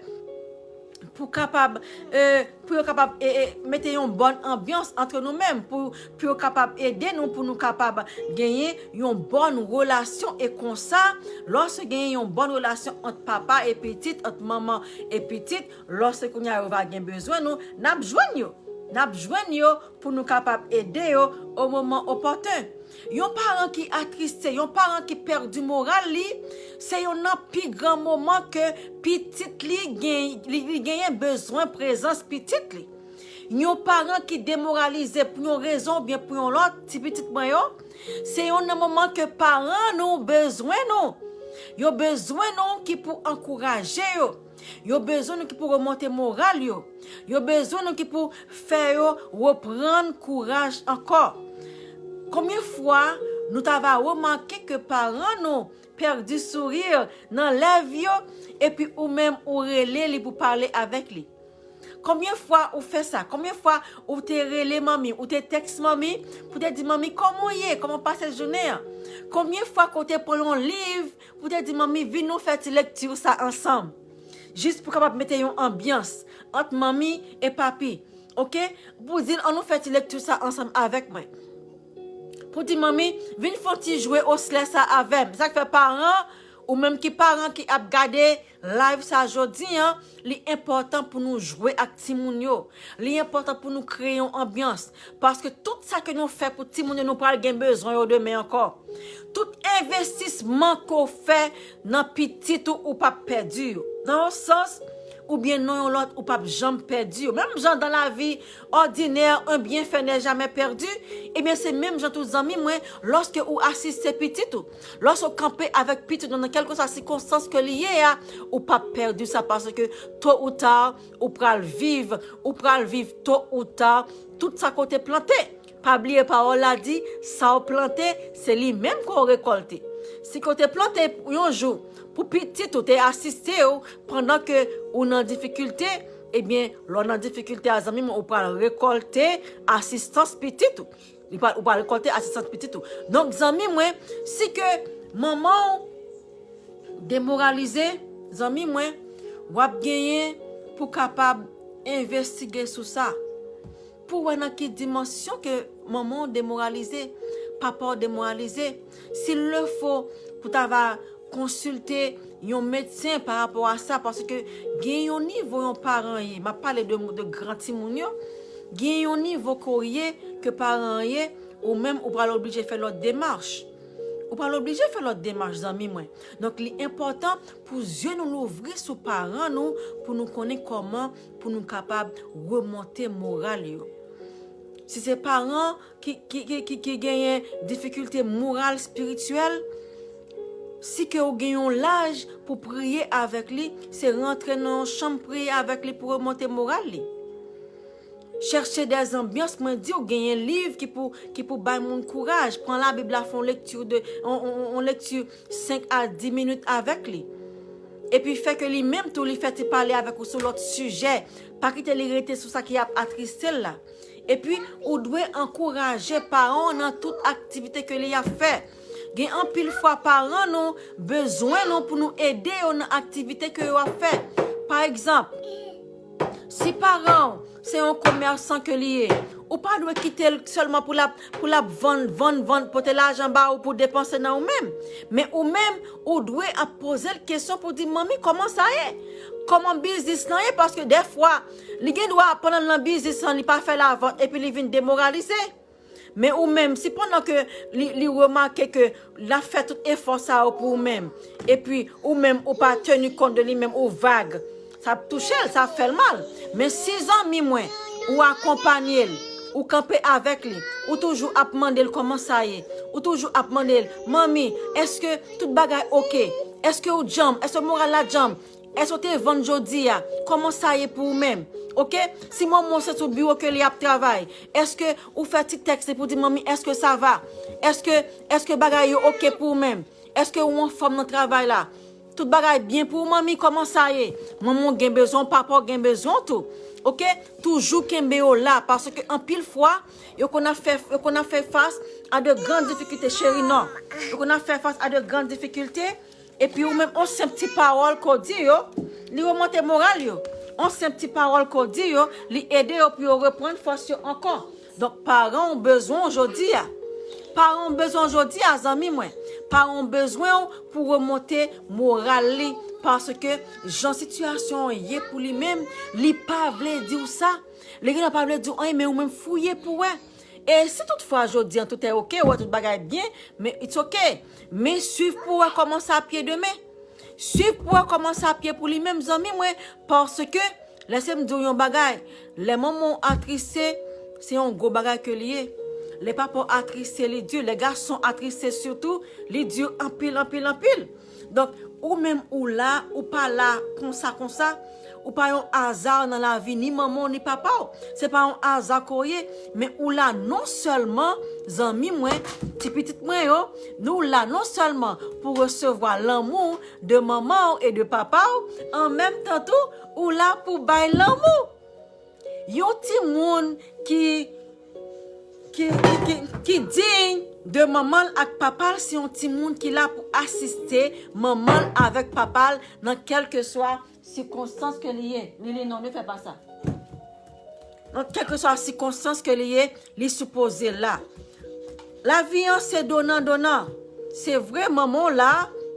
pou kapab, e, pou yo kapab, e, e, mete yon bòn anbyans antre nou menm, pou, pou yo kapab ede nou, pou nou kapab genyen yon bòn relasyon. E konsa, lòske genyen yon bòn relasyon ant papa e pitit, ant manman e pitit, lòske kounye a yo va gen bezwen nou, n ap jwenn yo. N ap jwenn yo pou nou kapab ede yo o moman opòten. Yon paran ki atriste, yon paran ki pèdi moral li, se youn nan pi gran moman ke pitit li gen, li, li genyen bezwen prezans pitit li. Yon paran ki demoralize pou yon rezon oubyen pou yon lòt, ti pitit mwen yo, se youn nan moman ke paran nou bezwen nou. Yo bezwen nou ki pou ankouraje yo. Yo bezwen nou ki pou remonte moral yo. Yo bezwen nou ki pou fè yo reprann kouraj ankò. Konbyen fwa nou ta va remake ke paran nou pèdi souri nan lèv yo, epi ou menm ou rele li pou pale avèk li? Konbyen fwa ou fè sa? Konbyen fwa ou te rele manmi, ou te tèks manmi, pou te di, "Manmi, kòman w ye? Kòman w pase jounen an?" Konbyen fwa ke w te pran yon liv, pou te di, "Manmi, vin nou fè ti lekti sa ansanm"? Jis pou kapab mete yon anbyans ant manmi e papi. Oke? Pou di l, "Ann nou fè ti lekti sa ansanm avèk mwen." Pou di, "Manmi, vin fè yon ti jwe oslè sa avè m." Sa k fè paran, ou menm ki paran ki ap gade live sa jodi an, li enpòtan pou nou jwe ak timoun yo. Li enpòtan pou nou kreye yon anbyans. Paske tout sa ke nou fè pou timoun yo, nou pral gen bezwen yo demen ankò. Tout envestisman ke w fè nan pitit ou, ou p ap pèdi yo. Nan yon sans, oubyen non yon lòt, ou p ap janm pèdi yo. Menm jan dans la vie ordinaire, un bienfait n'est jamais perdu, ebyen, se menm jan tou, zanmi mwen, lòske ou asiste pitit ou, lòske ou kanpe avèk pitit ou nan kèlkeswa sikonstans ke li ye a, ou p ap pèdi sa, paske to ou ta, ou pral viv, ou pral viv to ou ta, tout sa ke w te plante. Pa bliye pawòl la di, sa w plante, se li menm ke w rekòlte. Si ke w te plante yon jou pou pitit ou te asiste w pandan ke ou nan difikilte, ebyen, lè w nan difikilte a, zanmi mwen, ou pral rekòlte asistans pitit ou. Li pral, ou pral rekòlte asistans pitit ou. Donk, zanmi mwen, si ke manman w demoralize, zanmi mwen, w ap genyen pou kapab envestige sou sa. Pou wè nan ki dimansyon ke manman w demoralize, papa w demoralize. Si l le fo, pou ta va konsilte yon medsen pa rapò a sa, paske gen yon nivo yon paran ye. M ap pale de, de gran timoun yo. Gen yon nivo ke w ye, ke paran an ye, ou menm ou pral oblije fè lòt demach. Ou pral oblije fè lòt demach, zanmi mwen. Donk, li enpòtan pou zye nou louvri sou paran nou, pou nou konnen kòman pou nou kapab remonte moral yo. Si se paran ki, ki, ki, ki, ki genyen difikilte moral, espirityèl, si ke ou gen yon laj pou priye avèk li, se rantre nan yon chanm priye avèk li pou remonte moral li. Chèche dè anbyans, mwen di w, genyen liv ki pou, ki pou bay moun kouraj. Pran Labib la, fè yon lekti de, yon, yon, yon, yon lekti senk a dis minit avèk li. Epi fè ke li menm tou, li fè ti pale avèk ou sou lòt sijè. Pa kite li rete sou sa ki ap atriste l la. Epi, ou dwe ankouraje paran w nan tout aktivite ke li ap fè. Gen anpil fwa paran nou bezwen nou pou nou ede yo nan aktivite ke yo ap fè. Pa egzanp, si paran w se yon komèsan ke li ye, ou pa dwe kite l sèlman pou l ap, pou l ap vann, vann, vann, pote lajan ba ou pou depanse nan ou menm. Men ou menm, ou dwe ap poze l kesyon pou di, "Manmi, kòman sa ye? Kòman biznis lan ye?" Paske dèfwa, li gen dwa, pandan l nan biznis lan, li pa fè lavant, epi li vin demoralize. Men ou menm, si pandan ke li, li remake ke l ap fè tout efò sa yo pou ou menm, epi ou menm, ou pa teni kont de li menm, ou vag, sa ap touche l, sa ap fè l mal. Men si zanmi mwen, ou akonpanye l, ou kanpe avèk li, ou toujou ap mande l kòman sa ye, ou toujou ap mande l, "Manmi, èske tout bagay oke? Èske ou djanm? Èske moral la djanm? Èske w te vann jodi a? Kòman sa ye pou ou menm?" Oke? Si manman w se sou biwo ke li ap travay, èske ou fè ti tèks li pou di, "Manmi, èske sa va? Èske, èske bagay yo oke pou ou menm? Èske ou anfòm nan travay la? Tout bagay byen pou ou, manmi? Kòman sa ye?" Manman w gen bezwen w, papa w gen bezwen w tou. Oke? Toujou kenbe yo la, paske anpil fwa, yo konn ap fè, yo konn ap fè fas a de gran difikilte, cheri, non. Yo konn ap fè fas a de gran difikilte, epi ou menm, on senp ti pawòl ke w di yo, li remonte moral yo. On senp ti pawòl ke w di yo, li ede yo pou yo reprann fòs yo ankò. Donk, paran w bezwen w jodi a. Paran w bezwen w jodi a, zanmi mwen. Paran w bezwen w pou remonte moral li, paske jan sitiyasyon an ye pou li menm, li pa vle di w sa. Li gen dwa pa vle di w anyen, men ou menm fouye pou wè. E si toutfwa jodi an tout est ok, ou wè tout bagay byen, men it's ok. Men swiv pou wè kòman sa ap ye demen. Swiv pou wè kòman sa ap ye pou li menm, zanmi mwen, paske, lèse m di w yon bagay, lè manman w atriste, se yon gwo bagay ke li ye. Lè papa w atriste, li di, lè gason atriste sitou, li di anpil, anpil, anpil. Donk, ou menm ou la, ou pa la konsa, konsa, ou pa yon aza nan lavi ni manman w, ni papa w. Se pa yon aza ke w ye, men ou la non sèlman, zanmi mwen, ti pitit mwen yo, nou la non sèlman pou resevwa lanmou de manman w e de papa w, an menm tan tou, ou la pou bay lanmou. Yon timoun ki, ki, ki, ki, ki diy de manman l ak papa l, se yon timoun ki la pou asiste manman l avèk papa l nan kèlkeswa sikonstans ke li ye. Li, li, non, ne fè pa sa. Nan kèlkeswa sikonstans ke li ye, li sipoze la. Lavi an se donan, donan. Se vre, manman w la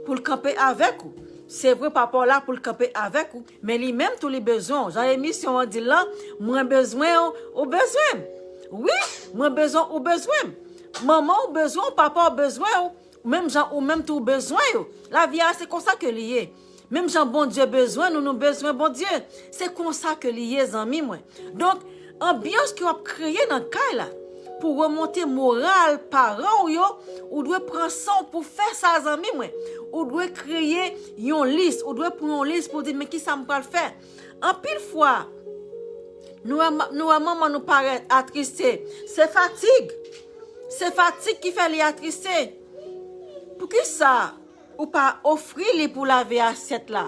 pou l kanpe avèk ou. Se vre, papa w la pou l kanpe avèk ou. Men li menm tou li bezwen w. Jan emisyon an di l lan, mwen bezwen w, ou bezwen m. Wi, mwen bezwen w, ou bezwen m. Manman w bezwen w, papa w bezwen w. Menm jan ou menm tou ou bezwen yo. Lavi a se konsa ke li ye. Menm jan Bondye bezwen nou, nou bezwen Bondye. Se konsa ke li ye, zanmi mwen. Donk, anbyans ke w ap kreye nan kay la pou remonte moral paran w yo, ou dwe pran san w pou fè sa, zanmi mwen. Ou dwe kreye yon lis, ou dwe pran yon lis pou di, men kisa m pral fè? Anpil fwa, nou wè, nou wè manman nou parèt atriste. Se fatig. Se fatig ki fè li atriste. Poukisa ou pa ofri li pou lave asyèt la?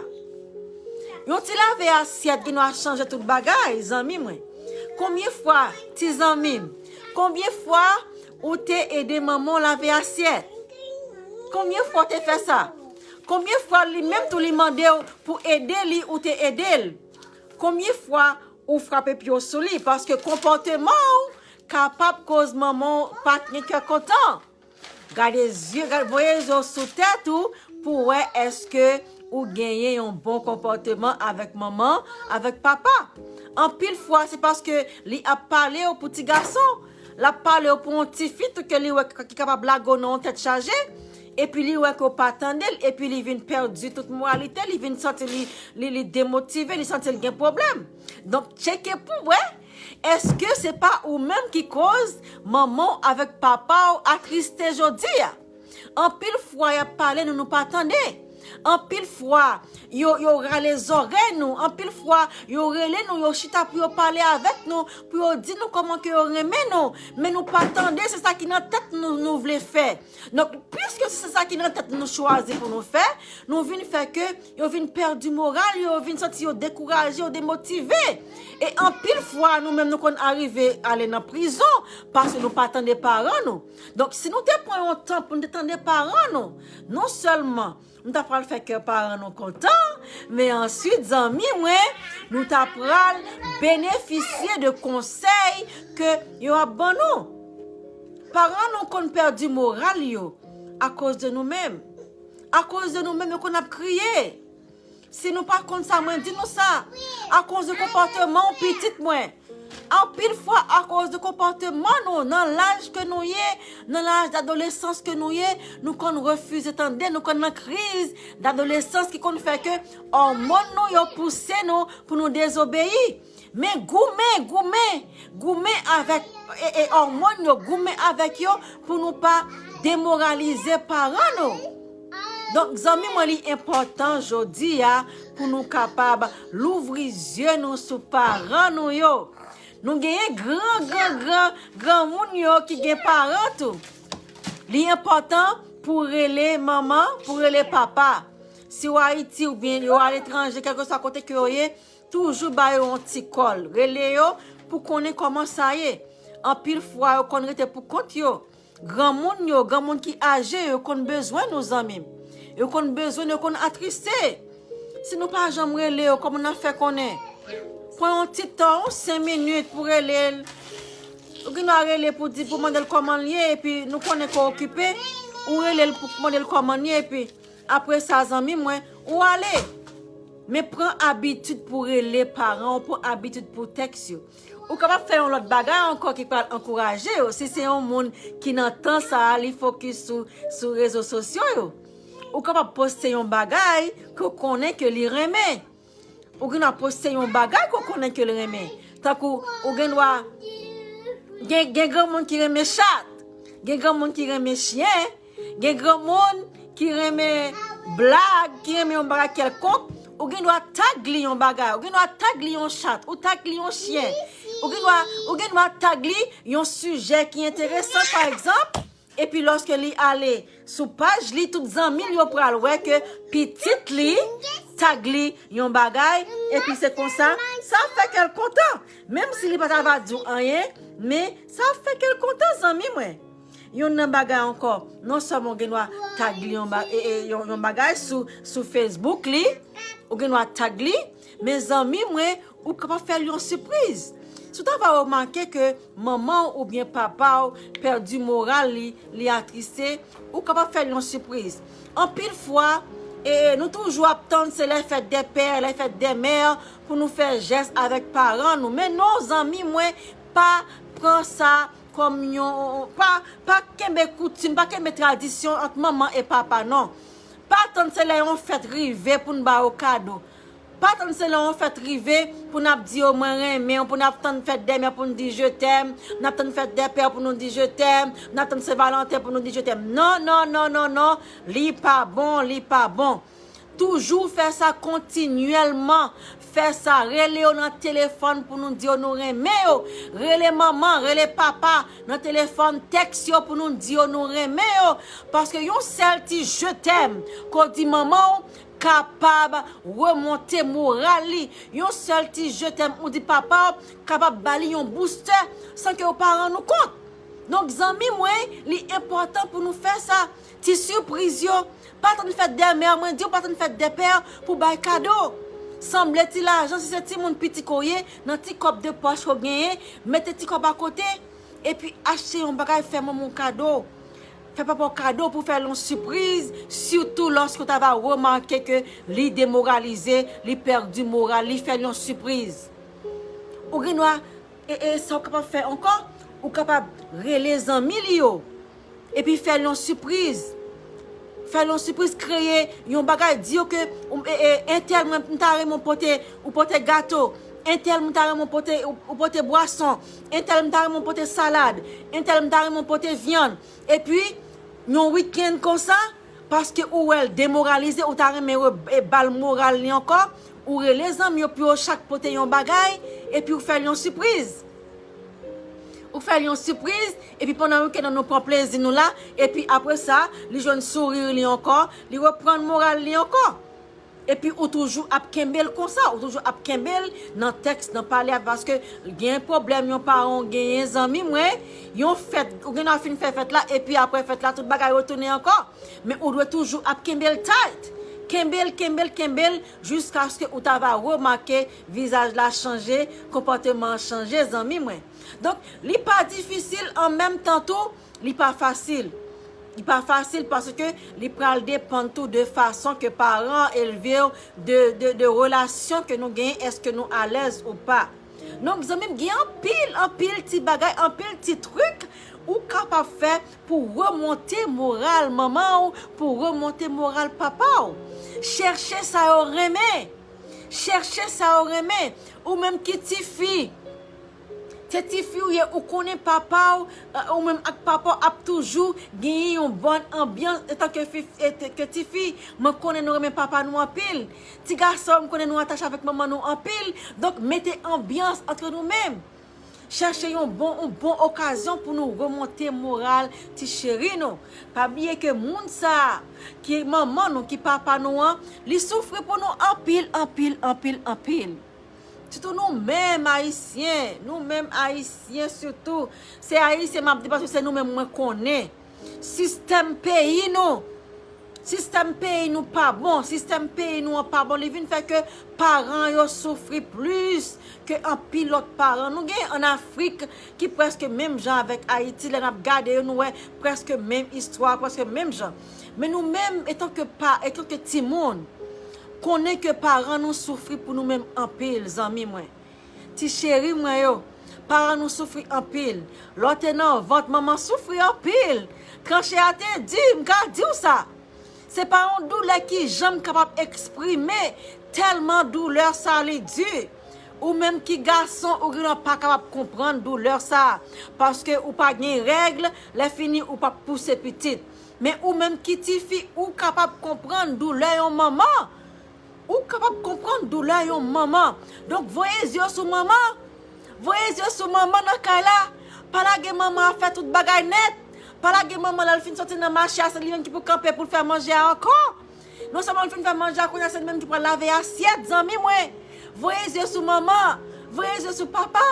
Yon ti lave asyèt gen dwa chanje tout bagay, zanmi mwen. Konbyen fwa, ti zanmi m, konbyen fwa ou te ede manman w lave asyèt? Konbyen fwa w te fè sa? Konbyen fwa li menm tou li mande w pou ede li, ou te ede l? Konbyen fwa ou frape pye w sou li? Paske konpòteman w kapab koz manman w pa t gen kè kontan. Gade zye, gade, voye zye w sou tèt ou pou wè èske ou genyen yon bon konpòteman avèk manman, avèk papa. Anpil fwa, se paske li ap pale w pou ti gason. L ap pale w pou yon ti fi tou ke li wè ki kapab lage w nan yon tèt chaje. Epi li wè ke w pa tande l, epi li vin pèdi tout moralite, li vin santi li, li, li demotive, li santi l gen pwoblèm. Donk, tcheke pou w wè, èske se pa ou menm ki koz manman w avèk papa w atriste jodi a? Anpil fwa, y ap pale nou, nou pa tande. Anpil fwa, yo, yo rale zòrèy nou. Anpil fwa, yo rele nou, yo chita pou yo pale avèk nou, pou yo di nou kòman ke yo renmen nou. Men nou pa tande, se sa ki nan tèt nou, nou vle fè. Donk, piske se sa ki nan tèt nou chwazi pou nou fè, nou vin fè ke yo vin pèdi moral yo, yo vin santi yo dekouraje, yo demotive. E anpil fwa, nou menm, nou konn arive ale nan prizon paske nou pa tande paran nou. Donk, si nou te pran yon tan pou nou te tande paran nou, non sèlman nou ta pral fè kè paran nou kontan, men answit, zanmi mwen, nou ta pral benefisye de konsèy ke yo ap ban nou. Paran nou konn pèdi moral yo akoz de nou menm. Akoz de nou menm, yo konn ap kriye. Si nou pa konn sa, mwen di nou sa. Akoz de konpòteman w, pitit mwen. Anpil fwa, akoz de konpòteman nou, nan laj ke nou ye, nan laj dadolesans ke nou ye, nou konn refize tande, nou konn nan kriz dadolesans ki konn fè ke òmòn nou yo pouse nou pou nou dezobeyi. Men goumen, goumen, goumen avèk e, e, òmòn yo, goumen avèk yo pou nou pa demoralize paran nou. Donk, zanmi mwen, li enpòtan jodi a pou nou kapab louvri zye nou sou paran nou yo. Nou genyen gran, gran, gran, granmoun yo ki gen paran tou. Li enpòtan pou rele manman, pou rele papa. Si w Ayiti oubyen yo aletranje, kèlkeswa kote ke yo ye, toujou ba yo yon ti kòl. Rele yo pou konnen kòman sa ye. Anpil fwa, yo konn rete pou kont yo. Granmoun yo, granmoun ki aje, yo konn bezwen nou, zanmi m. Yo konn bezwen nou, yo konn atriste. Si nou pa janm rele yo, kòman n ap fè konnen? Pran yon ti tan, yon senk minit pou rele l. Ou gen dwa rele pou di, pou mande l kòman l ye, epi nou konnen ke w okipe. Ou rele l pou mande l kòman l ye, epi apre sa, zanmi mwen, ou ale. Men pran abitid pou rele paran w, pran abitid pou tèks yo. Ou kapab fè yon lòt bagay ankò ki pral ankouraje yo. Si se yon moun ki nan tan sa a, li fokis sou, sou rezo sosyo yo, ou kapab poste yon bagay ke w konnen ke li renmen. Ou gen dwa poste yon bagay ke w konnen ke l renmen. Tankou, ou gen dwa gen, gen granmoun ki renmen chat, gen granmoun ki renmen chyen, gen granmoun ki renmen blag, ki renmen yon bagay kèlkonk, ou gen dwa tag li yon bagay, ou gen dwa tag li yon chat, ou tag li yon chyen, ou gen dwa, ou gen dwa tag li yon sijè ki enteresan, pa egzanp, epi lòske li ale sou paj li, tout zanmi l yo pral wè ke pitit li tag li yon bagay, epi se konsa, sa ap fè kè l kontan. Menm si li pa ta va di w anyen, men sa ap fè kè l kontan, zanmi mwen. Youn nan bagay ankò, non sèlman w gen dwa tag li yon, ba, e, e, yon, yon bagay sou, sou Facebook li, ou gen dwa tag li, men zanmi mwen, ou kapab fè l yon sipriz. Si w ta va remake ke manman w oubyen papa w pèdi moral li, li atriste, ou kapab fè l yon sipriz. Anpil fwa, e, nou toujou ap tann se lè fèt dè pè, lè fèt dè mè pou nou fè jès avèk paran nou. Men non, zanmi mwen, pa pran sa kòm yon, pa, pa kenbe koutim, pa kenbe tradisyon ant manman e papa, non. Pa tann se lè yon fèt rive pou n ba yo kado. Pa tann se lè yon fèt rive pou n ap di yo mwen renmen w, pou n ap tann fèt dè mè pou n di je t'aime, n ap tann fèt dè pè pou nou di je t'aime, n ap tann Sen Valanten pou nou di je t'aime. Non, non, non, non, non. Li pa bon, li pa bon. Toujou fè sa kontinyèlman. Fè sa, rele yo nan telefòn pou nou di yo nou renmen yo. Rele manman, rele papa nan telefòn, tèks yo pou nou di yo nou renmen yo. Paske yon sèl ti je t'aime ke w di manman w kapab remonte moral li. Yon sèl ti je t'aime ou di papa w kapab ba li yon booster san ke w pa rann ou kont. Donk, zanmi mwen, li enpòtan pou nou fè sa. Ti sipriz yo, pa tann fèt dè mè, mwen di w pa tann fèt dè pè pou bay kado. Sanble ti lajan, si se timoun piti ke w ye, nan ti kòb de pòch ke w genyen, mete ti kòb akote, epi achte yon bagay, fè manman w kado. Fè papa w kado pou fè l yon sipriz, sitou lòske w ta va remake ke li demoralize, li pèdi moral, li fè l yon sipriz. Ou gen dwa, e, e sa w kapab fè ankò, ou kapab rele zanmi li yo, epi fè l yon sipriz. Fè l yon sipriz, kreye yon bagay, di yo ke, ou, e, e, entèl mwen, m ta renmen w pote, ou pote gato, entèl mwen ta renmen w pote, ou, ou pote bwason, entèl m ta renmen w pote salad, entèl m ta renmen w pote vyann. Epi, yon wikenn konsa, paske ou wè l demoralize, ou ta renmen re, e, ba l moral li ankò, ou rele zanmi yo pou yo chak pote yon bagay, epi ou fè l yon sipriz. Ou fè l yon sipriz, epi pandan wikenn nan nou pran plezi nou la, epi apre sa, li jwenn souri li ankò, li reprann moral li ankò. Epi ou toujou ap kenbe l konsa, ou toujou ap kenbe l nan tèks, nan pale a, paske gen pwoblèm yon paran w genyen, zanmi mwen, yon fèt, ou gen dwa fin fè fèt la, epi apre fèt la, tout bagay retounen ankò. Men ou dwe toujou ap kenbe l tight. Kenbe l, kenbe l, kenbe l, jiskaske ou ta va remake vizaj la chanje, konpòteman an chanje, zanmi mwen. Donk, li pa difisil, an menm tan tou, li pa fasil. Li pa fasil paske li pral depann tou de fason ke paran an elve w, de, de, de relasyon ke nou genyen, èske nou alèz ou pa. Donk, zanmi m, gen anpil, anpil ti bagay, anpil ti trik ou kapab fè pou remonte moral manman w, pou remonte moral papa w. Chèche sa yo renmen. Chèche sa yo renmen. Ou menm ki tifi, se tifi w ye, ou konnen papa w, e, ou menm ak papa w ap toujou genyen yon bòn anbyans antanke fi, e, ke tifi. Mwen konnen nou renmen papa nou anpil. Ti gason, m konnen nou atache avèk manman nou anpil. Donk, mete anbyans antre nou menm. Chèche yon bon, yon bon okazyon pou nou remonte moral ti cheri nou. Pa bliye ke moun sa a, ki manman nou, ki papa nou an, li soufri pou nou anpil, anpil, anpil, anpil. Sitou nou menm Ayisyen, nou menm Ayisyen sitou. Se Ayisyen m ap di paske se nou menm mwen konnen. Sistèm peyi nou, sistèm peyi nou pa bon, sistèm peyi nou an pa bon, li vin fè ke paran yo soufri plis ke anpil lòt paran. Nou gen ann Afrik ki prèske menm jan avèk Ayiti, lè n ap gade yo, nou wè prèske menm istwa, prèske menm jan. Men nou menm, etanke pa, etanke timoun, konnen ke paran nou soufri pou nou menm anpil, zanmi mwen. Ti cheri mwen yo, paran nou soufri anpil. Lè w te nan vant, manman soufri anpil. Tranche a te di, m ka di w sa. Se pa yon doulè ki janm kapab eksprime, tèlman doulè sa li di. Ou menm ki gason, ou gen dwa pa kapab konprann doulè sa, paske ou pa gen règ, lè fini ou p ap pouse pitit. Men ou menm ki tifi, ou kapab konprann doulè yon manman. Ou kapab konprann doulè yon manman. Donk, voye zye w sou manman. Voye zye w sou manman nan kay la. Pa lage manman ap fè tout bagay nèt. Pa lage manman lè l fin soti nan mache a, se li menm ki pou kanpe pou l fè manje a ankò. Non sèlman l fin fè manje a, kounye a se li menm ki pral lave asyèt, zanmi mwen. Voye zye sou manman. Voye zye sou papa.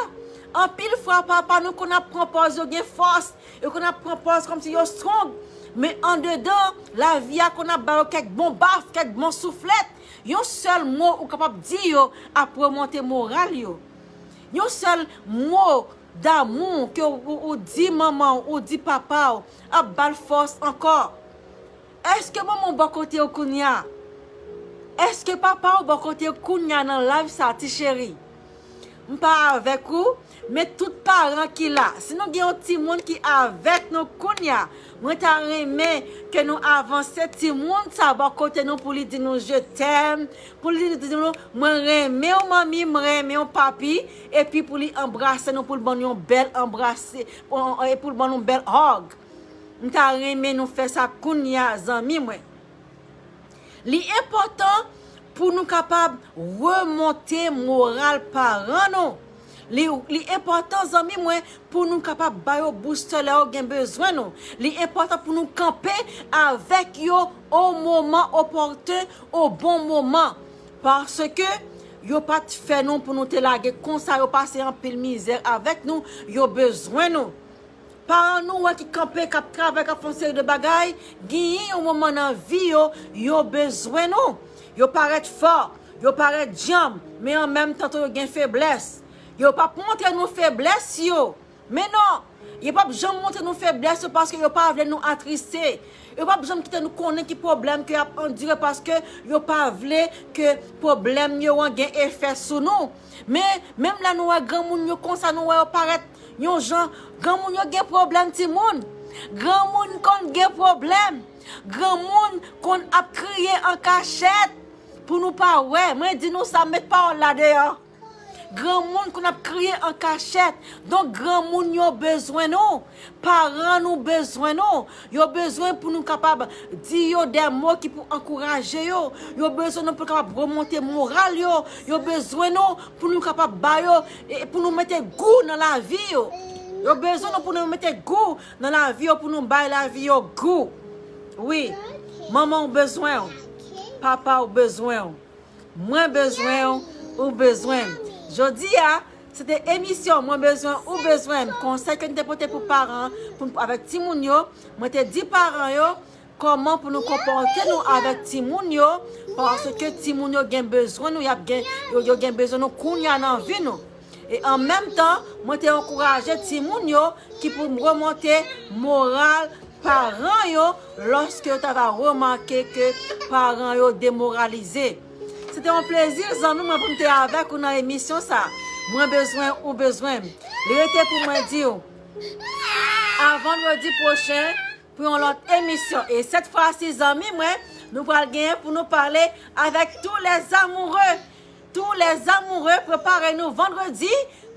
Anpil fwa, papa nou konn ap pran pòz yo gen fòs. Yo konn ap pran pòz kòmsi yo strong. Men andedan, lavi a konn ap ba yo kèk bon baf, kèk bon souflèt. Yon sèl mo ou kapab di yo ap remonte moral yo. Yon sèl mo damou ke ou, ou, ou di manman w, ou di papa w, ap ba l fòs ankò. Èske manman w bò kote w kounye a? Èske papa w bò kote w kounye a nan live sa, ti cheri? M pa avèk ou, men tout paran ki la. Si nou gen yon timoun ki avèk nou kounye a, mwen ta renmen ke nou avanse timoun sa bò kote nou pou li di nou je t'aime, pou li di nou mwen renmen w manmi, mwen renmen w papi, epi pou li anbrase nou, pou l ban nou yon bèl anbrase, e pou l ban nou yon bèl hug. M ta renmen nou fè sa kounye a, zanmi mwen. Li enpòtan pou nou kapab remonte moral paran nou. Li, li enpòtan, zanmi mwen, pou nou kapab ba yo booster lè yo gen bezwen nou. Li enpòtan pou nou kanpe avèk yo o moman opòten, o bon moman. Paske yo pa t fè nou pou nou te lage konsa, yo pase anpil mizè avèk nou, yo bezwen nou. Paran nou wè ki kanpe, k ap travay, k ap fè yon seri de bagay, genyen yon moman nan vi yo, yo bezwen nou. Yo parèt fò, yo parèt djanm, men an menm tan tou yo gen feblès. Yo p ap montre nou feblès yo. Men non, yo p ap janm montre nou feblès yo paske yo pa vle nou atriste. Yo p ap janm kite nou konnen ki pwoblèm ke y ap andire paske yo pa vle ke pwoblèm yo an gen efè sou nou. Men, menm lè nou wè granmoun yo konsa, nou wè yo parèt yon jan, granmoun yo gen pwoblèm, timoun. Granmoun konn gen pwoblèm. Granmoun konn ap kriye an kachèt pou nou pa wè. Mwen di nou sa, met pawòl la deyò. Granmoun konn ap kriye an kachèt. Donk, granmoun yo bezwen nou. Paran nou bezwen nou. Yo bezwen pou nou kapab di yo de mo ki pou ankouraje yo. Yo bezwen nou pou nou kapab remonte moral yo. Yo bezwen nou pou nou kapab ba yo, e pou nou mete gou nan lavi yo. Yo bezwen nou pou nou mete gou nan lavi yo, pou nou bay lavi yo gou. Wi, manman w bezwen w. Papa w bezwen w. Mwen bezwen w, ou bezwen m. Jodi a, se te emisyon Mwen bezwen w, ou bezwen m. Konsèy ke n te pote pou paran, pou, avèk timoun yo. Mwen te di paran yo kòman pou nou konpòte nou avèk timoun yo, paske timoun yo gen bezwen nou, y ap gen, yo, yo gen bezwen nou kounye a nan vi nou. E an menm tan, mwen te ankouraje timoun yo ki pou remonte moral paran yo lòske yo ta va remake ke paran yo demoralize. Se te yon plezi, zanmi mwen, pou m te avèk ou nan emisyon sa. Mwen bezwen, ou bezwen m. Li rete pou mwen di w, a vandredi pwochen pou yon lòt emisyon. E sèt fwa si, zanmi mwen, nou pral genyen pou nou pale avèk tous les amoureux. Tous les amoureux, prepare nou, vandredi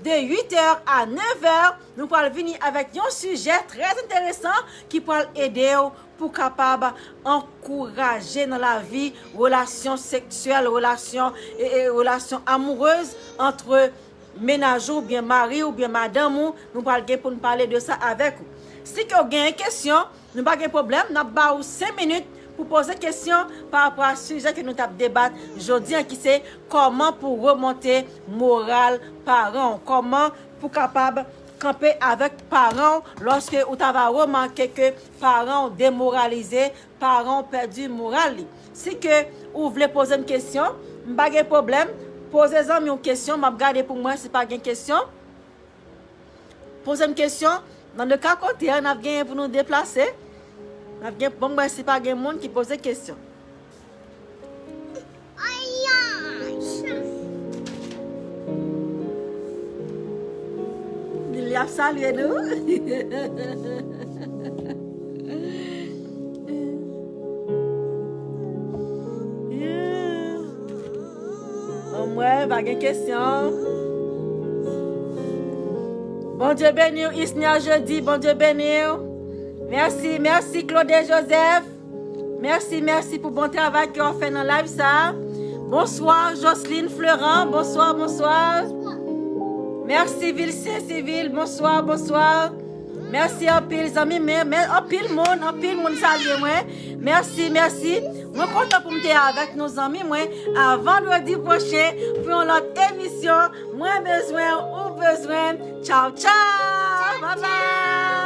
de uit è a nèf è, nou pral vini avèk yon sijè trè enteresan ki pral ede w pou kapab ankouraje nan lavi relasyon seksyèl, relasyon, e, e, relasyon amourez antre mennaj ou, oubyen mari w, oubyen madanm ou, nou pral gen pou n pale de sa avèk ou. Si ke w genyen kesyon, nou pa gen pwoblèm, n ap ba ou senk minit pou poze kesyon pa rapò a sijè ke nou t ap debat jodi a, ki se kòman pou remonte moral paran w, kòman pou kapab kanpe avèk paran w lòske ou ta va remake ke paran w demoralize, paran w pèdi moral li. Si ke ou vle poze m kesyon, m pa gen pwoblèm. Poze zanmi w kesyon, m ap gade pou m wè si pa gen kesyon. Poze m kesyon, nan le ka kontrè, n ap genyen pou nou deplase. N ap gen, bon, m wè si pa gen moun ki poze kesyon. Li ap salye nou. Yeah. Bon, m wè, pa gen kesyon. Bondye beni w, Isner Jeudi. Bondye beni w. Mèsi, mèsi, Claude Joseph. Mèsi, mèsi pou bon travay ke w ap fè nan live sa a. Bonswa, Jocelyn Fleuran. Bonswa, bonswa. Mèsi, Vilcien Civil. Bonswa, bonswa. Mèsi anpil, zanmi mwen. Mè, anpil moun, anpil moun salye mwen. Mèsi, mèsi. Mwen kontan pou m te avèk nou, zanmi mwen. A vandredi pwochen pou yon lòt emisyon. Mwen bezwen w, ou bezwen m. Tchaw, tchaw. Bye bye.